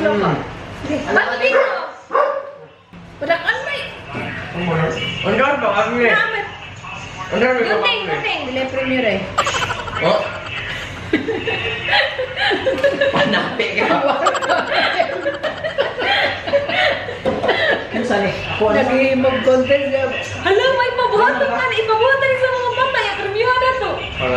Sino ka? Ba't dito? Padakan may. Undan pa kami. Naman. Undan pa Gunting, kami. gunting. Dili premier eh. Oh. Panapi ka. Ano saan eh? Ako ano? Nag-imog content. Hala, may pabuhaton ka na. Ipabuhatan sa mga bata. Yung premium na to. Ano?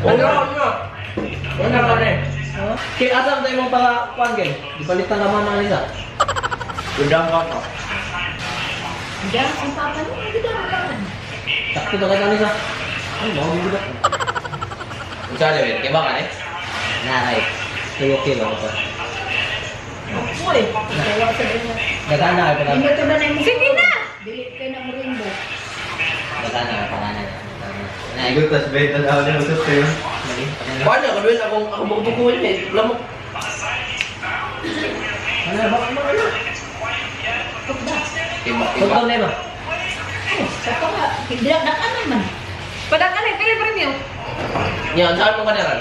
Ano? Ano? Ano ka ni? Kay asa man tayo mong para kuan kay? Gipalitan naman na nila. Undan ka pa. Diyan, ang papa niya. Hindi ka naman. Sakto na kay nila. Ay, mao gid ba? Unsa ni? Kaya ba ka ni? Naray. So okay lang pa. Uy, gawa sa ganyan. Dagana kay pala. Hindi ko na na Sige na! Dili kayo na mo rainbow. Dagana kay pala. Nay, Gutas beta daw niya usap kayo. mali. Paano ka duel akong ako buko eh. Lamok. Ano ba? Ano ano? Tiba tiba. Tugtong na ba? Oh, sa pa nga. Hindi lang nakanan man. Padakan eh. Pili premium. Yan, saan mo kaniran?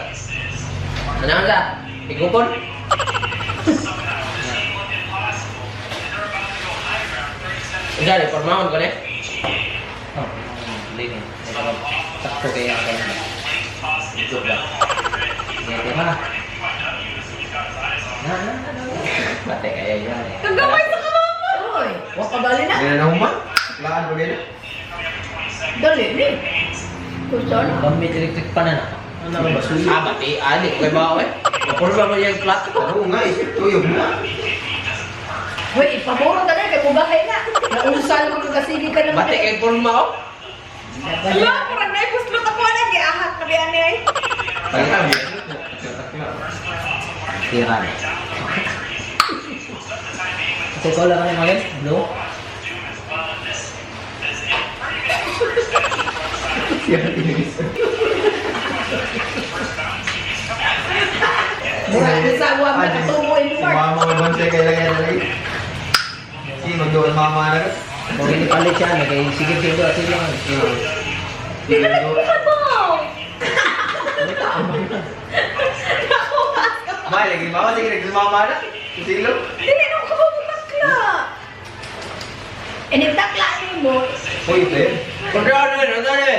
Ano ka? Igupon? Unsa ni pormahon ko ni? Oh, lini. Sakto kay ang kanya. Ito ba? Ngete ma. Na na na. Bate kaya yan. Kagamay sa kamama. Uy, wa ka bali na. Hindi na nahuman. Laan ko gano'n. Dali ni. Gusto na. Gamit electric pan na. Ano ba suyo? Ah, bati. Ah, di ko kay bawo eh. Mapurma mo yung plat. Ano nga, isip tuyog na. Uy, ipaburo ta na kay kubahay na. Nausal mo ka sige ka naman. Bate kay porma ko. Hala, parang naipuslot ako na. Giahak na biyan eh. Tangina, Tira. Ito ko lang ang magin. Blue. Siya tinis. Mura sa wa makatubo Si in Mark. mama may bonsai kay lagay na lagi. Si magdoon mama na ka. Mo gini palit siya na kay sige sige at sila. Hindi na nagpukabaw. May lagi mama sige nagmama na. Silo. Dili na ako kabaw Initakla nimo. Hoy, te. Unsa ni? Unsa ni?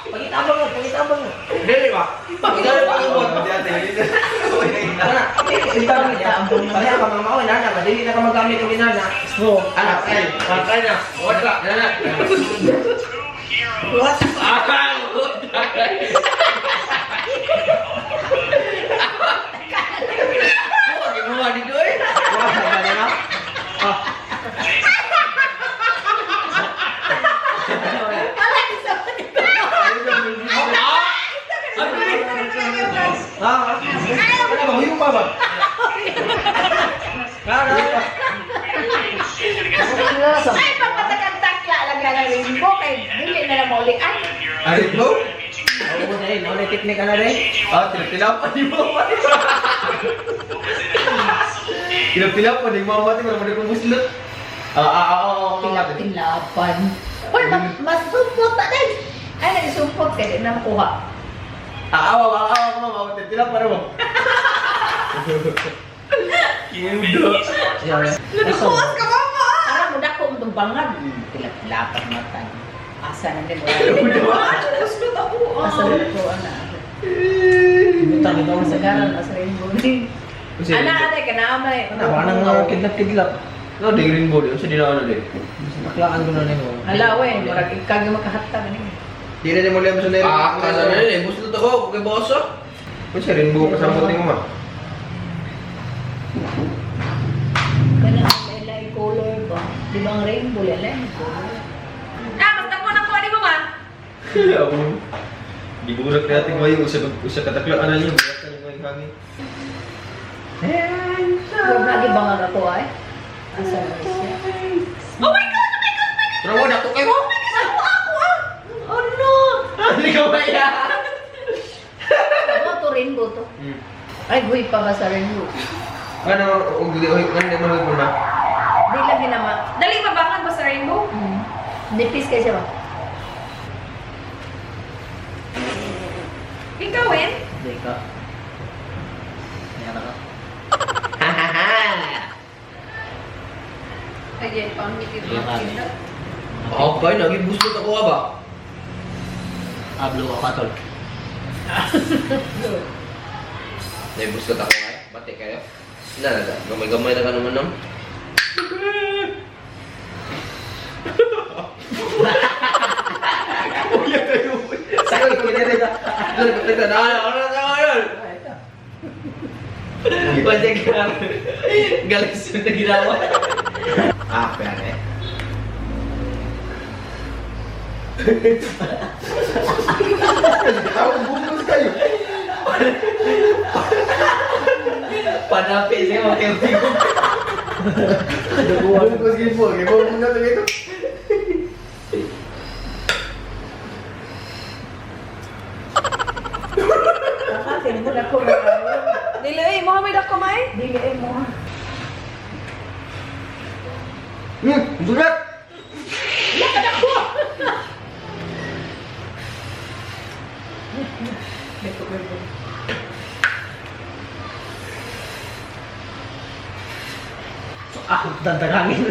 Pagitabang mo, pagitabang mo. Dili ba? Unsa ni pagubot? Ana, itabang niya. Pareha ka mga mao nana, madili na ka magamit og inana. So, Anak, ay, patay na. Wala, na na. What? Ah, Wah, dito eh. wah, wala na. Ah, ah. Ano ba huyo pa ba? Kana. Ay, pagpatakantakla lang na rainbow kay dili na lang maulian. Ay, mo? Oo, dai, no teknik ana dai. Ah, tilap-tilap ni mama. Tilap-tilap ni mama ti para mo muslot. Ah, ah, ah, ah, ah. Tilap-tilapan. Uy, masupot na din. Ay, nagsupot kay di na makuha. Ah, awa, awa, awa, mama, tilap para mo. Kiudo. Nadukuas ka mama. Para mo dako mo itong bangag. Tilap-tilapan mata. Asa na din mo. Naipuslot ako. Asa na ko, ana. Butang ito Sa garan, asa rainbow. Ana, ana, kanamay. Ana, baka nang mga kidlap-kidlap. No, di rainbow di. Unsa di na ano di? Taklaan ko na nimo. Hala, we, murag ikaw yung makahatag ni. Di na mo liam sa nero. Ah, kasa na ni, muslot ako kay boso. Unsa rainbow kasabot nimo ma? Kana lain color ba? Di ba ang rainbow lain color? Ah, basta ko na ko ni mama. Ako. Di ko usak natin ngayon, usa usa katakla ana niyo, buhat na yung hangin. Murag lagi bangag ako ay. Asa na siya? Oh my God! Oh my God! Oh my God! Pero wala ko kay Oh my God! Ako, ako, ah! Oh no! Hindi ko kaya. Ano to rainbow to? Ay, guy pa ba sa rainbow? Ano og di oy ano man ko na. Di lang ginama. Dali mabangan ba sa rainbow? Nipis kay siya ba? Ikaw, eh? Dai ka. Yan ka. Ay, pangit Iya, kami. Okay, nagibustot ako ka ba? Ablo ako atol. Nagibustot ako ay. Bati kayo. Na, na, gamay-gamay na ka naman no? Sakit ko kita dito. Kita na, ano na ano? Pwede ka. Galing sa na ginawa. Ah, pere. Ako bungkus kayo. Panapi siya mga Bungkus kayo po. Kaya mo na ito ito. Dili ay mo may dako may. Dili ay mo. Sulat! Ah, dandangangin.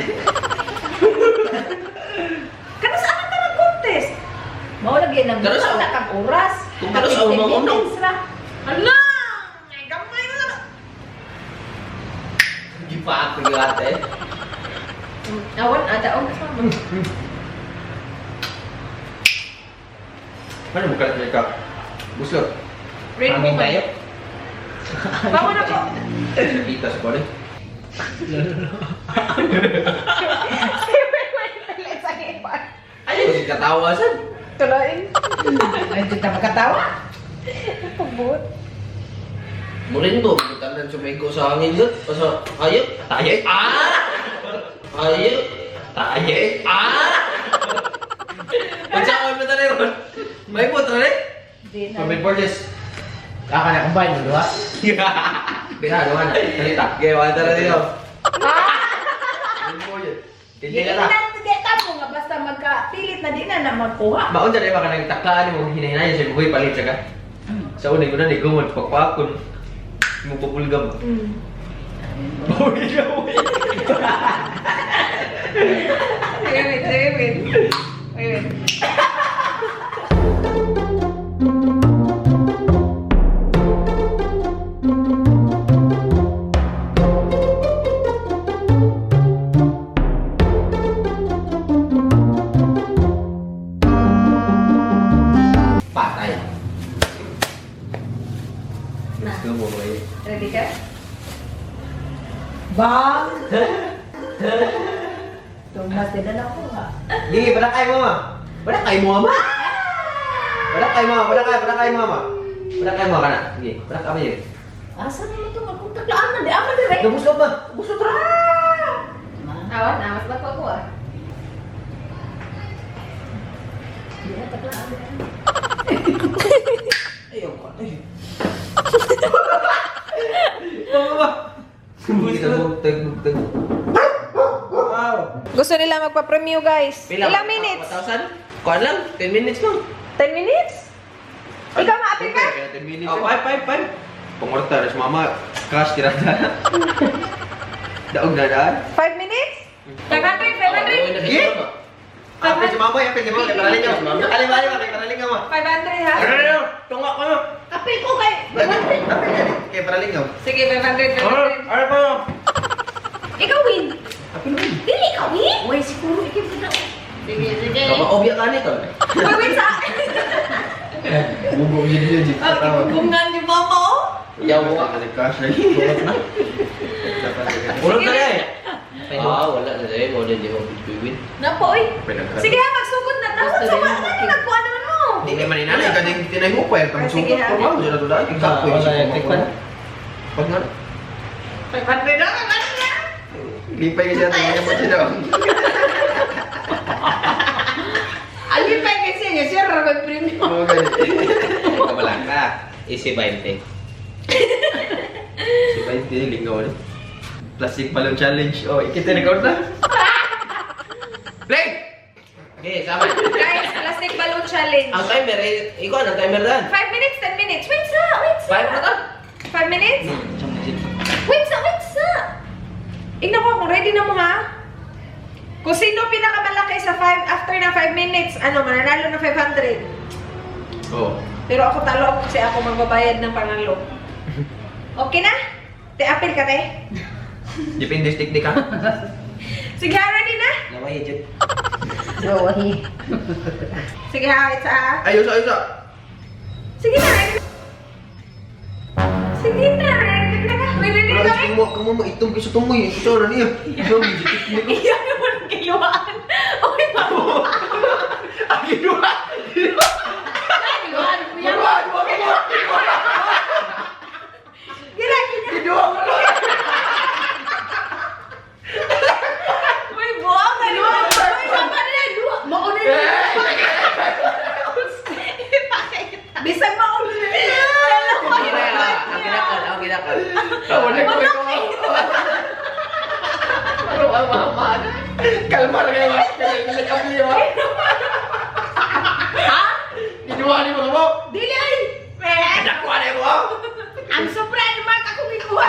Kano sa anak ka nag-contest? Mao lagi nang Pero sa- na kang oras. Kung pero sa umang 15 unong. minutes ra. Ala! Ay gamay na. Hindi pa ako yung ate. Awan ada og kasama. Ano mo kalat ka? Buslot. Rainbow Hangin tayo. Bawa na po. Kita sa body. Ayaw, si katawasan. Tulain. Ay, kita makatawa. Pagbuot. Muli nito, tanan sumigo sa hangin yun. O sa hayop. Tayo? Ah! Hayop. Tayo? Ah! Pagsaon mo tayo ron. May putra rin. Di na. Pamit Borges. Kaka na combine mo, diba? Bisa, duha na. Salita. Okay, wala tara dito. Pamit Borges. Di Hindi na na ta. di ka mo nga basta magkapilit na di na na magkuha. Maon dyan, baka nagtaklaan mo, hinahinayan siya, buhay palit siya ka. Sa unay ko na, ni Gumon, pagpakon. Mo pupulgam. Uy, uy. Wait, wait, wait. Wait, wait. Patay. Gusto mo ba eh? Ready ka? Bang! Tumas din na nakuha. Di, palakay mo, ma. Palakay mo, ma. Palakay mo, palakay, palakay mo, ma. Palakay mo ka na. Sige, palakay mo yun. Asa naman ito? Magkuntaklaan na di ama dire. Lubos ba? Lubos ra. Awan, awas na po ako ah. Di na taklaan di. Ayaw ko. Ay. Mama, ma. Tag, tag, tag. Wow. Gusto nila magpa-premyo guys. Pila? Ilang minutes? 1,000? Kuan lang, 10 minutes lang. 10 minutes? Ikaw maapil ka? Kaya 10 minutes. Oh, 5, 5, 5. Pangorta, res mama, cash tirada. Daog na daan. 5 minutes? 500, 500. Sige. Apil si mama, apil si mama, kay paralingaw. Alim, alim, kay paralingaw, ma. 500 ha? Ano, tunga ko. Apil ko kay Apil, kay paralingaw. Sige, 500, 500. Ano pa? Ikaw win. Apil mo. Dili, ikaw win. Uy, siguro ikip na. Sige, sige. Kamaobya ka nito. Uy, wait sa... Bugo yun yun. Bungan ni mama oh. Yaw mo. Cash lagi. Ulot na. Ulot na eh. Pwede. Ah, wala na dahil. Mo din di mo win. Napo, oy. Sige ha, magsugod na. Tapos Gusto sa rin mga mo nagkuha naman mo. Di naman inanay, kaning tinay mo pa, Ah, tang sige, sugat ha. ko ba, dyan na tulad, yung kapoy. Ah, wala, tikman. Pag nga, 500 na, 500 na. lipay ka siya, tingnan mo siya daw. Alipay kasi niya siya ra kay premium. Mga ganyan. Ikaw wala ka. Easy 20. Si 20, lingaw na. Plastic balloon challenge. Oh, ikita na kaorta. Play! Okay, sama. Guys, plastic balloon challenge. Ang timer, eh, ikaw ang timer daan. 5 minutes, 10 minutes. Wait sa, wait sa. 5 na to. 5 minutes? Wait sa, wait sa. Ignan ko kung ready na mo ha. Kung sino pinakamalaki sa 5 after na 5 minutes, ano, mananalo ng 500. Oh. Pero ako talo ako kasi ako magbabayad ng panalo. Okay na? Te, apil ka, te. Depende sa teknika. Sige, ha, ready na? Laway, Jud. Gawahi. Sige, ha, it's a. Ayos, ayos ah. Sige na, ready na. Sige na, ready na. Ready na Wala kami. kasi mo, kamo mo itong kiso tumoy. Ito na niya. Ito mo teknika. Iya naman ang kiluan. Uy, mama. Ah, ginuha. Ginuha. Ginuha, ginuha, ginuha. Gira, gira. Ginuha mo na. Uy, buwang na luwa. Uy, sama na luwa. Mauna na. Bisag mauna na. Dalawa Ang yung buwan ginakal, niya. ang ginakal. Ah, wala ko ikaw. Pero ang mama. Kalma na kayo. Nag-apply ba? Ha? Ginuha ni mo mo. Dili ay. Eh, Nakuha na mo. Ang sobra ni Mark ako gikuha.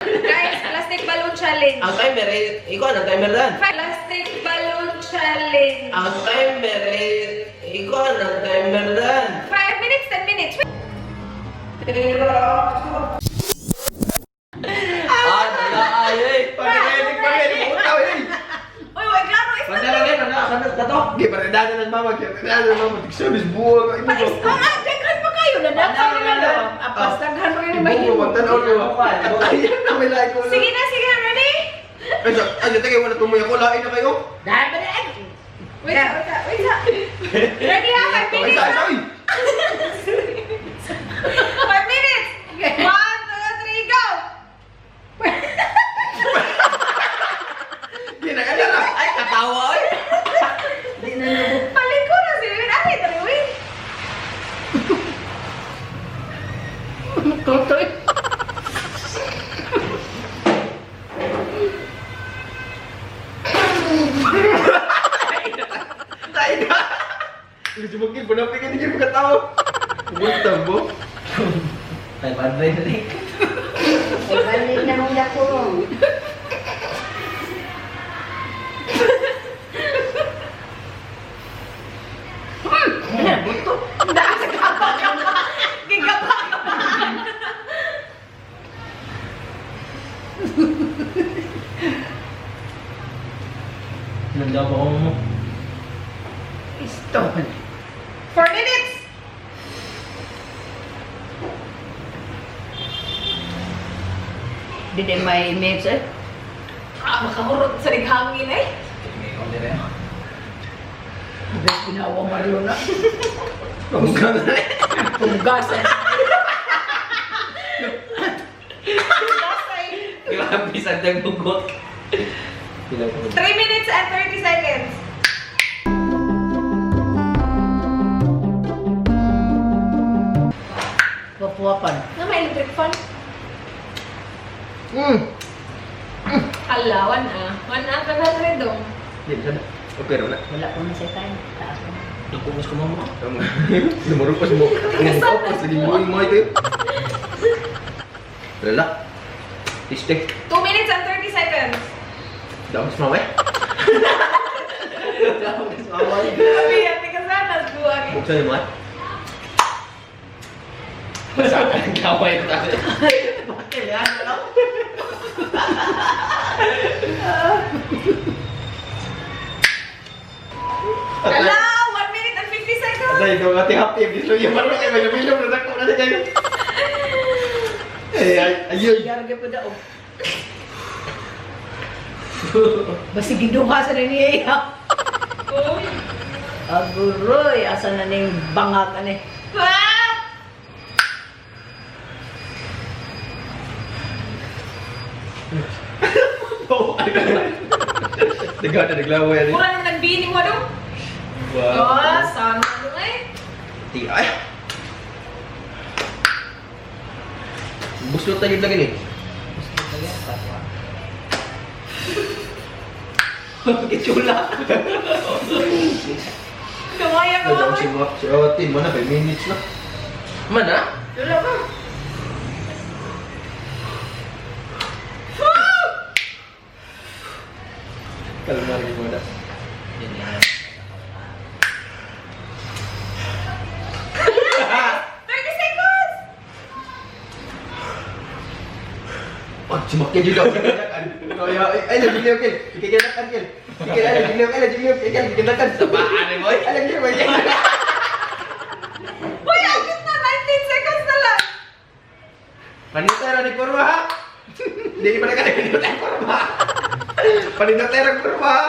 Guys, plastic balloon challenge. Ang timer eh, ikaw ang timer dan. Plastic balloon challenge. Ang timer eh, ikaw ang timer dan. 5 minutes, 10 minutes. Ah, dala ay eh. Pag-edit, pag-edit. Utaw eh. Uy, wait, klaro. Pandala rin, ano, ano, kato? Okay, paredanan ng mama. Paredanan ng mama. Service buwag. Pais, ah, daghan pa kayo. Nadaghan nila na. Apas, daghan pa kayo. Ibuo, magtanaw niyo. Ayan na, may like ko. Sige na, sige na, ready? Ay, ay, teka, wala tumuy ako. Lain na kayo. Dahil ba na? Wait, wait, wait. Ready ha? 5 Ay, minutes. ay, ha? ay. 5 minutes. 1, 2, 3, go! Ginagala na. Ay, katawa eh. Di na lubog. Paliko na si Win. Ay, dali, Win. Tutoy. Lain na. Gusto mo kin, punapin ka din yung katawa. Pumunta mo. 500 na rin. Ay, balik na mong dako. Gigaba ka pa. Gigaba ka pa. Nandaw ko mo. Stone. 4 minutes. Di din may mix eh. Ah, makahurot sa naghangin eh. Bes ginawa Mario na. Pungga na. Punggas eh. Basay. Grabe sa dagbugot. 3 minutes and 30 seconds. Wapuwapan. Na may electric fan. Mm. Ala, 1 ah. 1 ah, 500 dong. Di, bisa na. Okay, wala. Wala ko na sa time. Taas mo. Nakumus ko mama. Lumurong pa sa mo. Tapos, naging buhay mo ito. Wala. Tistek. 2 minutes and 30 seconds. Dami sa mama eh. Sabi yan, tika sana, buwag. Buksan niyo mo eh. Basta ang kaway tayo. Ala, 1 minute and 50 seconds. Atay, ikaw ate happy. Gusto niya parang kayo. May lumilom na dako na kayo. Eh, ay, ayun. Yarga pa daw. Basi giduha sa na niya iya. Uy. Aguroy, asa na ning bangak ani. Ah! Nagana, naglaway. ano. Mura naman nagbini mo dong. Wow. Oh, sana dong eh. Ti, ay. Buslot na yun lagi ni. Kitsula. Kumaya ka Nagdang mama. si Mark, si Otin, mana, 5 minutes na. Mana? Wala ba? Kalma lagi mo na. Yun yan. 30 seconds! Oh, sumakya juga. Kaya, ay, lagi liyo, Kel. Ikikinakan, Kel. Kel, ay, lagi liyo, ay, lagi liyo, Kel. Ikikinakan. Sabaan eh, boy. Ay, lagi liyo, Kel. Uy, agad na! 19 seconds na lang! Panitera ni kurma, ha? Hindi pa na ka nagpinutay kurma. Panitera kurma, ha?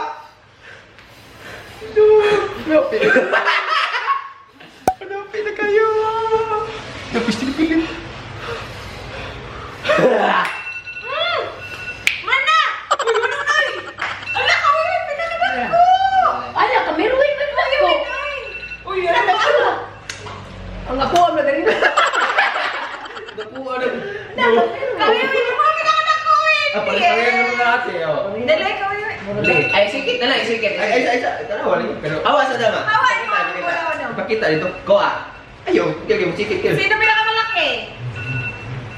No, no, Ano, pila kayo? Tapos tinipilin. Mana! Uy, wala na eh! Ala ka, uy! Pinakabat ko! Ala, kamiruin pa naman ko. Uy, ano ba? Ang ako ang nagalina. Nakuha na. Kami, uy, yung mga pinakanak ko eh! Ah, pare-pareho naman natin, oh. Dali, kami, uy. Ay, sikit na lang, sikit. Ay, ay, ay, ay, tara, wala yun. Pero, Awa sa dama. Awa, yung mga wala, wala. Pakita dito. Ko ah. Ayaw, Kel, mo sikit, Kel. Sino pinakamalaki?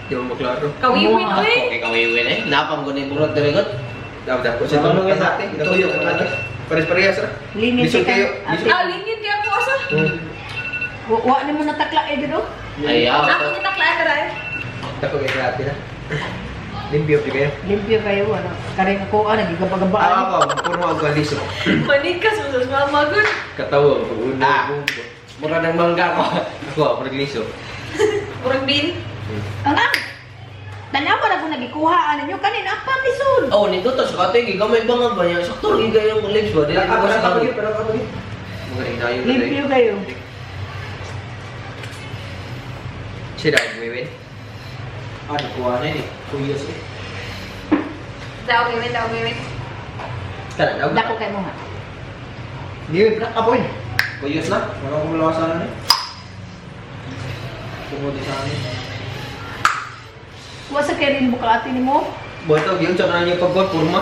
Di mo maklaro. Kawiwin, uy! Okay, kawiwin eh. Napang ko na yung burot na regot. Dapat dapat. Sa Ano nga ate, tuyo ka ate. Pares-parehas ra. Lingit Lisod ka. kayo. Lisod. Ah, lingin kaya po asa. Wa ni mo natakla eh dito. Ayaw. Ako kitaklaan na rin. Dako kay ate na. Limpyo di kayo. Limpyo kayo ano. Karing ako ah nagigabagabaan. Ah, ako, purma og liso. Manikas mo sa mama, good. Katawa, pag una. Ah. Mura ng mangga ko. Ako, ako nagliso. Murag bin. Ang ang. Tanawa na ko nagikuha ano nyo kanin ang pamisod. Oh, nito to sa katoy gigamay ba nga ba niya? Sakto rin gayong lips ba? Dili ko sa kami. pero ako gyud. Magaling na yun. Limpyo kayo. Sira wiwin. Ah, nakuha na yun eh. Kuyos eh. Daw, wiwin, daw, wiwin. Tara, daw. Dako kay mo nga. Wiwin, pra ka boy. Kuyos na. Wala akong malakas sa ano eh. Tungod sa ano. Wa sa kay rin buka ate nimo. Boto gyud sa kanan yung pagkon purma.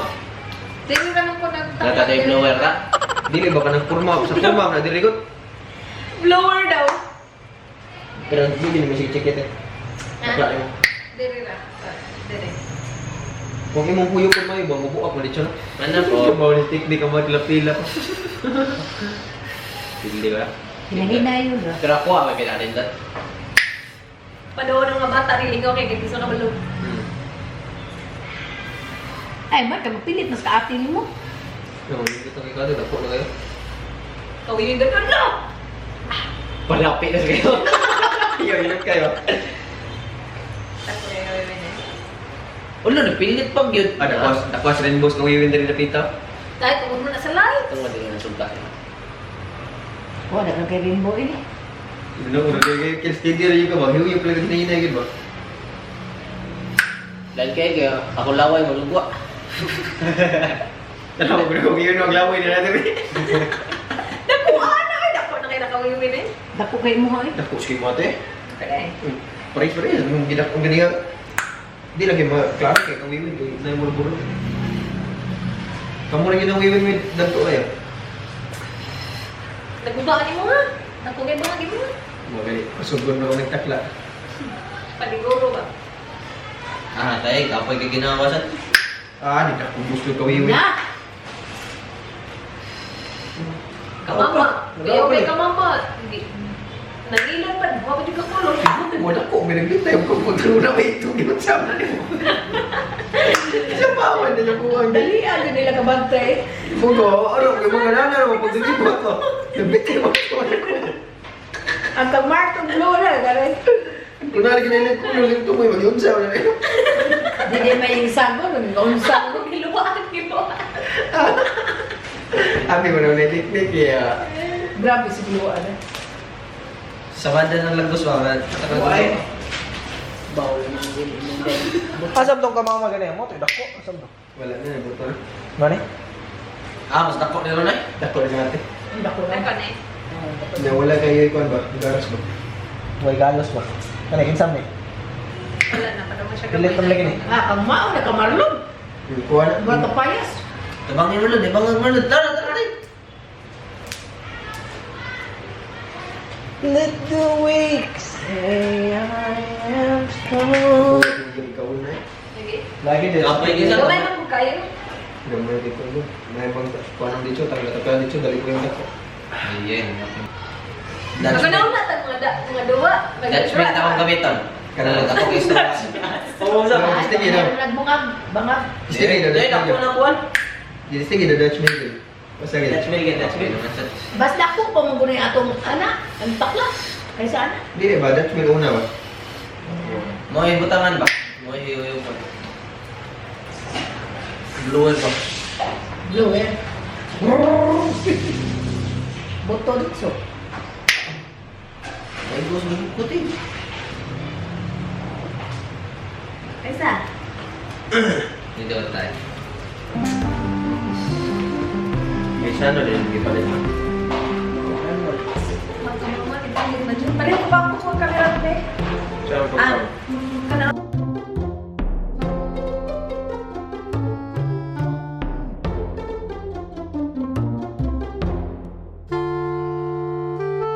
Dili naman ko nagtakla. Natatay blower ka. Dili ba kanang purma sa purma na dili ko. Blower daw. Pero dili ni mo sige check it. Bakla mo. Dili na. Dili. Kung imong huyo purma ibang mubuak mo dito. Ano po? Mau ni tik di ka maglapila. Dili ba? Hinahina yun ra. Pero ako ah, may pinarindot. Panahon ng mga bata, nilingaw kay ganito sa kabalog. Ay, man ka mapilit mas ka ate nimo. No, hindi to kay kate dako na kayo. Kawiwin ganun, no! Palapit na sa kayo. Iyo, ingat kayo. Ako yung kawiwin eh. Ulo, napilit pag yun. Ah, dakwas, dakwas rin boss kung wiwin diri napita. Dahil tungod mo na sa live. Tungod din na sugta. Wa na kay Rimbo eh. No, uro kay kay steady ra yung ka ba? Hiyo pala hinay gyud ba? Dahil kayo, kaya ako laway, malugwa. Tanaw ko kung yun ang laway nila diri. Nakuha na! Ay, dako na kayo nakawiwin eh. Dako kay mo eh. Dako sige mo ate. Okay. Pares pares mong gidak ang ganiha. Di lagi ma klaro kay kang wiwin kay nay mo buro. Kamu lagi nang wiwin with dagko kayo. Nagbabaan mo nga. Dako kayo mga mo. Mo gani pasugon na ko nagtakla. Paliguro ba? Ah, tayo, kapoy kay ginawasan. Ah, di ka kubos yung kawiwin. Na. Kamama. Kaya okay kamama. Hindi. Nangilan pa. Buha pa juga kulong. Wala ko, may naglitay ko pagkaroon na may itugin sa amin. Sa pawan na niya ko ang Dali ah nila kabantay. Mugo, ano, yung mga nana, mga pagdilibot ko. Nabitay mo ko. Ang kag Mark Blue na gare. Kunwari kinailan ko, nulit ko mo, mag-unsa na rin. Di di may sago nun unsa. Ako giluwaan, giluwaan. Abi mo na teknik kaya. Grabe si Blue ano. Sa banda ng lagos ba? Why? Bawal mo dili mo Asam tong kamama ganyan mo? Dako, asam to. Wala na, buto na. Gani? Ah, mas dako nila na eh. Dako na siya ate. Dako na. Dako na eh. Nawala kayo ikuan ba? Garas ba? Way galos ba? Kani kinsam ni? Wala na, parang mo siya Pilit man lagi ni. Ah, kang mao na kamarlon. Kuha na. Mga kapayas. Tabangin mo lang, tabangin mo lang. Tara, tara, tara. Let the weak say I am strong. Ikaw na eh. Lagi. Lagi din. Kapoy gisa. Gamay man ko kayo. Gamay dito ko. May bang kuan dito, tanggal tapel dito dali ko yung dako. Ayan. Dutch Maganaw milk. na tag mga da, mga duwa. Dutch milk na akong gamiton. Kanang ako kay istorya. Oo, sa. Gusto niyo daw. Nagbungag, bangag. Gusto niyo daw. Dahil ako na kuwan. Gusto niyo daw Dutch Mill. Basta gid. Dutch Mill, Dutch Mill. Basta ako pa mong gunay atong anak, ang baklas. Kaysa anak. Dili ba Dutch Mill una ba? Mo butangan ba? Mo hiyo ko. Blue ba? Blue eh. Boto dito. Ay, gusto ko kuti. Kaysa. Dito tayo. May siya no din, gipalit mo. Pareho pa ako sa camera te. Siya ang Ah, pagkaw.